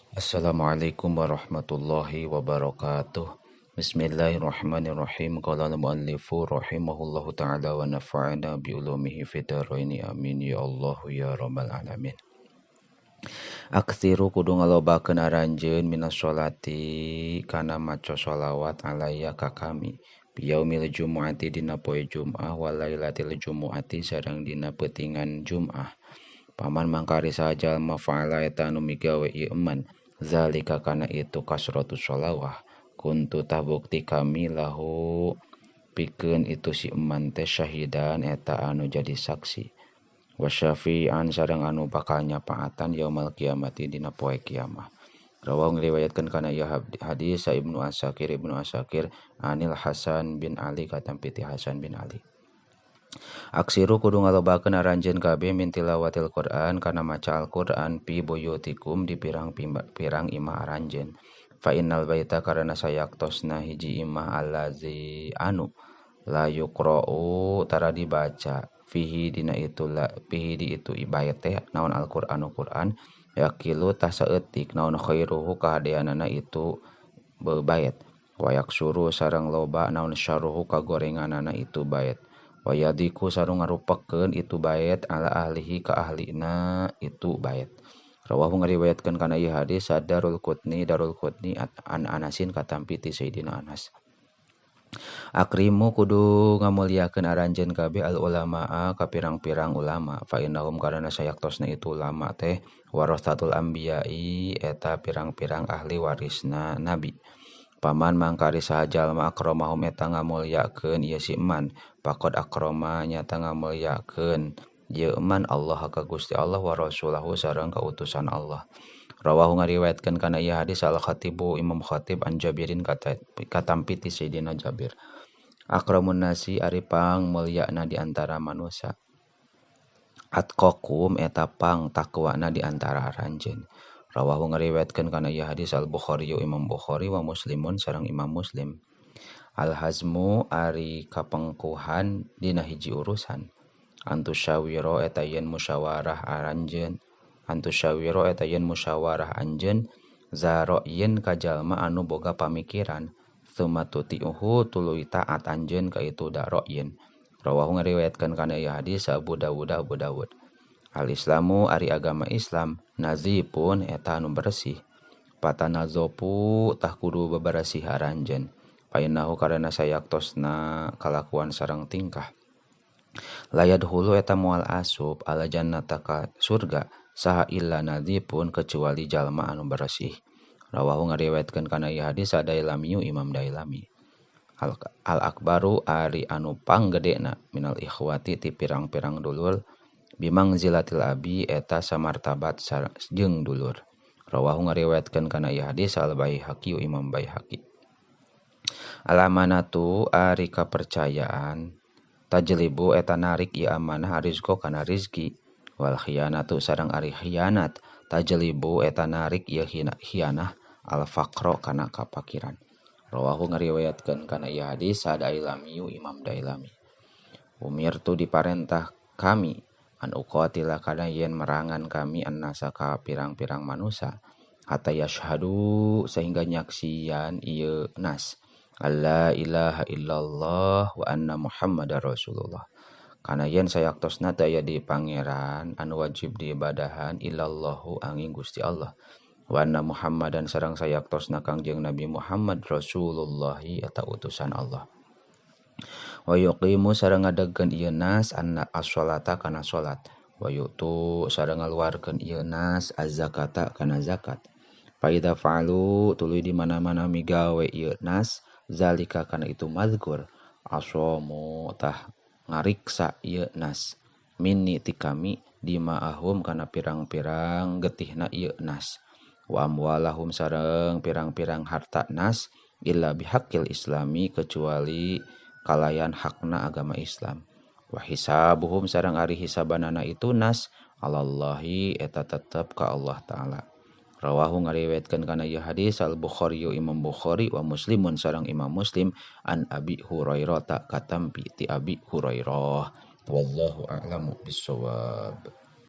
Assalamualaikum warahmatullahi wabarakatuh. Bismillahirrahmanirrahim. Qala al-muallifu rahimahullahu ta'ala wa nafa'ana bi ulumihi fid dharaini. Amin ya Allah ya rabbal alamin. Aksiru kudu ngalobakeun aranjeun minas sholati kana maca sholawat alaiya ka kami biyaumil jumu'ati dina poe Jum'ah wa lailatil jumu'ati sareng dina peutingan Jum'ah. Paman mangkari saha jalma fa'ala eta anu migawe ieu eman zalika kana itu kasratu sholawah kuntu tah bukti kami lahu pikeun itu si eman teh syahidan eta anu jadi saksi wa syafi'an sareng anu bakal nyapaatan yaumal kiamati dina poe kiamah. Rawahu ngriwayatkeun kana ieu hadis Ibnu Asakir anil Hasan bin Ali katampi ti Hasan bin Ali. Aksiru kudu ngalobakeun aranjeun kabeh min tilawatil Quran kana maca Al-Quran pi buyutikum di pirang-pirang imah aranjeun. Fa innal baita karana sayaktosna hiji imah allazi anu la yuqra'u tara dibaca fihi dina itu la fihi di itu ibait teh naon Al-Qur'anu Quran yakilu tah saeutik naon khairuhu kahadeanana itu bait wa yaksuru sareng loba naon syarruhu kagorenganana itu bait wa yadiku sareng ngarupekeun itu bait ala ahlihi ka ahlina itu bait. Rawahu ngariwayatkeun kana ieu hadis Darul Qutni an Anasin katampi ti Sayyidina Anas. Akrimu kudu ngamuliakeun aranjeun kabeh al ulamaa ka pirang-pirang ulama fa innahum karana sayaktosna itu ulama teh warasatul anbiya'i eta pirang-pirang ahli warisna nabi. Paman mangkari saha jalma akramahum eta ngamuliakeun ieu si eman faqad akrama nyata ngamuliakeun ieu eman Allah ka Gusti Allah wa rasulahu sareng kautusan Allah. Rawahu ngariwayatkeun kana ieu hadis al Khatibu Imam Khatib an Jabirin katampi ti Sayyidina Jabir. Akramun nasi ari pang mulyana di antara manusia. Atqakum eta pang takwana di antara aranjeun. Rawahu ngariwayatkeun kana ieu hadis al Bukhari Imam Bukhari wa Muslimun sareng Imam Muslim. Al hazmu ari kapengkuhan dina hiji urusan. Antusyawiro eta yen musyawarah aranjeun. Antusyawiro eta yen musyawarah anjeun zara'yin ka jalma anu boga pamikiran tsumma tuti'uhu tuluy taat anjeun ka itu dara'yin. Rawahu ngariwayatkeun kana ieu hadis Abu Dawud Abu Dawud. Al-Islamu ari agama Islam nazipun eta anu bersih. Patanazopu tah kudu beberesih aranjeun. Painahu karana sayaktosna kalakuan sareng tingkah. Layadhulu eta moal asup ala jannata ka surga saha illa nadhipun kecuali jalma anu bersih. Rawahu ngariwayatkeun kana ieu hadis Dailami Imam Dailami. Al akbaru ari anu panggedena minal ikhwati ti pirang-pirang dulur bimangzilatil abi eta samartabat jeung dulur. Rawahu ngariwayatkeun kana ieu hadis Al Baihaqi Imam Baihaqi. Al amanatu ari kapercayaan tajlibu eta narik ieu amanah rizqo kana rizki wal khiyanatu sareng ari khianat tajlibu eta narik ieu khianah al faqra kana kapakiran. Rawahu ngariwayatkeun kana ieu hadis Dailami Imam Dailami. Umirtu diparentah kami an uqatila kana yen merangan kami annasa ka pirang-pirang manusia hatta yashhadu sehingga nyaksian ieu nas alla ilaha illallah wa anna muhammadar rasulullah. Kana yen sayaktosna teu aya di pangeran anu wajib diibadahan illallahu angin Gusti Allah wa anna muhammadan sareng sayaktosna Kangjeng Nabi Muhammad rasulullahi eta utusan Allah. Wa yuqimu sareng ngadegkeun ieu nas anna as-sholata kana salat wa yu'tu sareng ngaluarkeun ieu nas az-zakata kana zakat. Fa idza fa'alu tuluy di mana-mana migawe ieu nas zalika kana itu mazkur asomu tah ngariksa ieu nas minni ti kami dima'ahum kana pirang-pirang getihna ieu nas wa amwalahum sareng pirang-pirang harta nas illa bihaqqil islami kecuali kalayan hakna agama Islam wa hisabuhum sareng ari hisabanana itu nas alallahi eta tetep ka Allah taala. Rawahu ngariwayatkeun kana ieu hadis Al Bukhari Imam Bukhari wa Muslimun sareng Imam Muslim an Abi Hurairah ta katampi ti Abi Hurairah. Wallahu a'lamu bissawab.